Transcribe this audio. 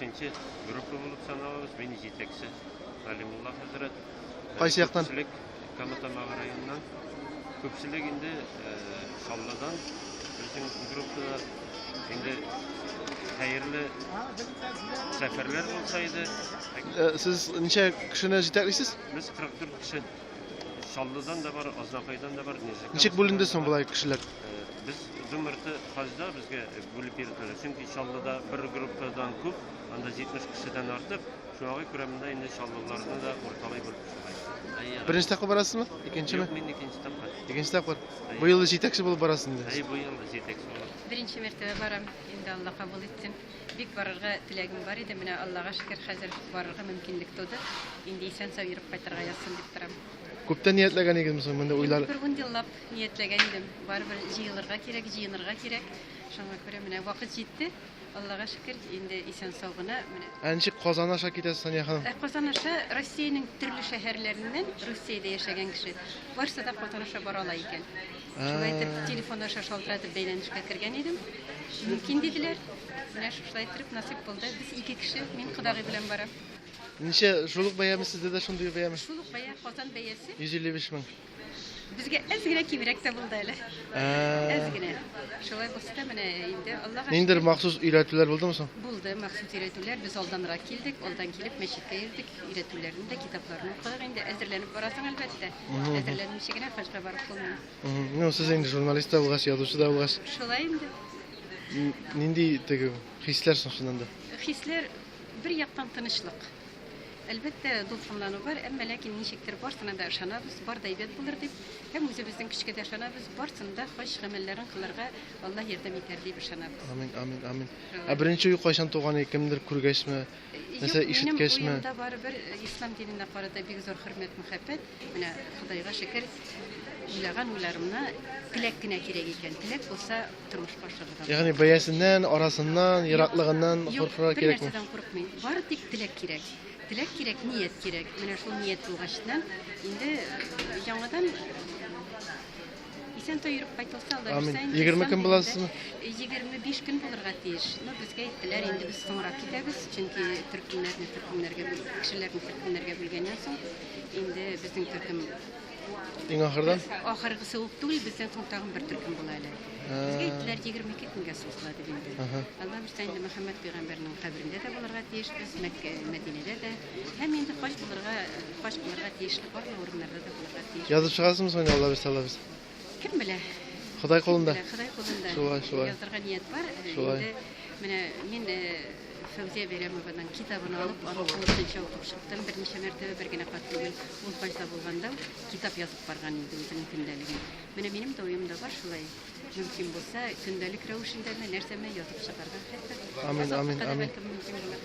Бишенче группа булып саналабыз. Мин җитәкче Галимулла хәзрәт. Кайсы яктан? Күпчелек Кама Тамагы районыннан. Күпчелек инде Чаллыдан безнең группада. Инде хәерле сәфәрләр булса иде. Сез ничә кешене җитәклисез? Без 44 кеше. Чаллыдан да бар, Азнакайдан да бар, Нижнекамскидан Ничек бүленде да соң бар. болай кешеләр? Без Зумерты хаҗда безгә бүлеп бирделәр. Чөнки Чаллыда бер группадан күп, анда 70 кешедән артык. Шуңа күрә монда инде чаллыларны да урталай бүлеп чыгардык. Беренче тапкыр барасызмы? Икенчеме? Юк, мин икенче тапкыр. Икенче тапкыр. Бу юлы җитәкче булып барасыз инде. Әй, бу юлы җитәкче булып. Беренче мәртәбә барам, инде Алла кабул итсен. Бик барырга теләгем бар иде, менә Аллага шөкер, хәзер барырга мөмкинлек туды. Инде исән-сау йөреп кайтырга язсын дип торам. Күптән ниятләгән идегезме соң монда уйлар? Бер ун еллап ниятләгән идем. Барыбер җыелырга кирәк, җыенырга кирәк. Шуңа күрә менә вакыт җитте. Аллага шөкер, инде исән-сау гына менә. Ә ничек Казан аша китәсез, Сания ханым? Ә Казан аша Россиянең төрле шәһәрләреннән Русиядә яшәгән кеше барсы да Казан аша бара ала икән. Шулай итеп, телефон аша шалтыратып бәйләнешкә кергән идем. Мөмкин диделәр. Менә шушылай итеп насыйп булды. Без ике кеше, мин кодагый белән барам. Ничә, шул ук бәяме сездә дә шундый ук бәяме? Шул ук бәя, Казан бәясе. 155 мең. Безгә әз генә кимрәк тә булды әле. Әз генә. Шулай булса да, менә инде Аллага Ниндидер махсус өйрәтүләр булдымы соң? Булды, махсус өйрәтүләр. Без алданрак килдек, алдан килеп мәчеткә йөрдек, өйрәтүләрне дә, китапларны укыдык инде. Әзерләнеп барасың, әлбәттә. Әзерләнмичә генә хаҗга барып булмый. Ну, сез инде журналист та булгач, язучы да булгач. Шулай инде. Нинди теге хисләр соң чыннан да? Хисләр бер яктан тынычлык. Әлбәттә, дулкынлану бар, әмма ләкин ничектер барсына да ышанабыз, бар да әйбәт булыр дип, һәм үзебезнең көчкә дә ышанабыз, барсын да хаҗ гамәлләрен кылырга Аллаһ ярдәм итәр дип ышанабыз. Амин, амин, амин. Ә беренче уй кайчан туган иде, кемдер күргәчме, нәрсә ишеткәчме? Юк, минем уемда барыбер ислам диненә карата бик зур хөрмәт, мәхәббәт. Менә Ходайга шөкер, уйлаган уйларымны теләк кенә кирәк икән. Теләк булса, тормышка ашырырга була. Ягъни бәясеннән, арасыннан, ераклыгыннан куркырга кирәкми. Юк, бер нәрсәдән курыкмыйм. Бары тик теләк кирәк. Теләк кирәк, ният кирәк. Менә шул ният булгачтан инде яңадан исән-сау йөреп кайтылса, Алла бирсә инде. Амин. 20 көн буласызмы? 25 көн булырга тиеш. Но безгә әйттеләр, инде без соңрак китәбез, чөнки төркемнәрне төркемнәргә бүл, кешеләрне төркемнәргә бүлгәннән соң, инде безнең төркем Иң ахырдан? Ахыргысы ук түгел, бездән соң тагын бер төркем була әле. Безгә әйттеләр, 22 көнгә сузыла дип инде. Алла бирсә, инде Мөхәммәд пәйгамбәрнең каберендә дә булырга тиешбез, Мәккә, Мәдинәдә дә. Һәм инде хаҗ булырга, хаҗ кылырга тиешле барлык урыннарда да булырга тиешбез. Язып чыгасызмы соң инде, Алла бирсә, Алла бирсә? Кем белә? Ходай кулында. Ходай кулында. Шулай, шулай. Язырга ният бар. Шулай. Инде менә мин Фәүзия Бәйрәмованың китабын алып, аны тулысынча укып чыктым. Берничә мәртәбә, бер генә кат түгел. Ул хаҗда булганда ук китап язып барган инде үзенең көндәлеген. Менә минем дә уемда бар шулай. Мөмкин булса, көндәлек рәвешендәме, нәрсәме язып чыгарга. Хәтта Амин, амин, амин. Бәлкем мөмкин булыр.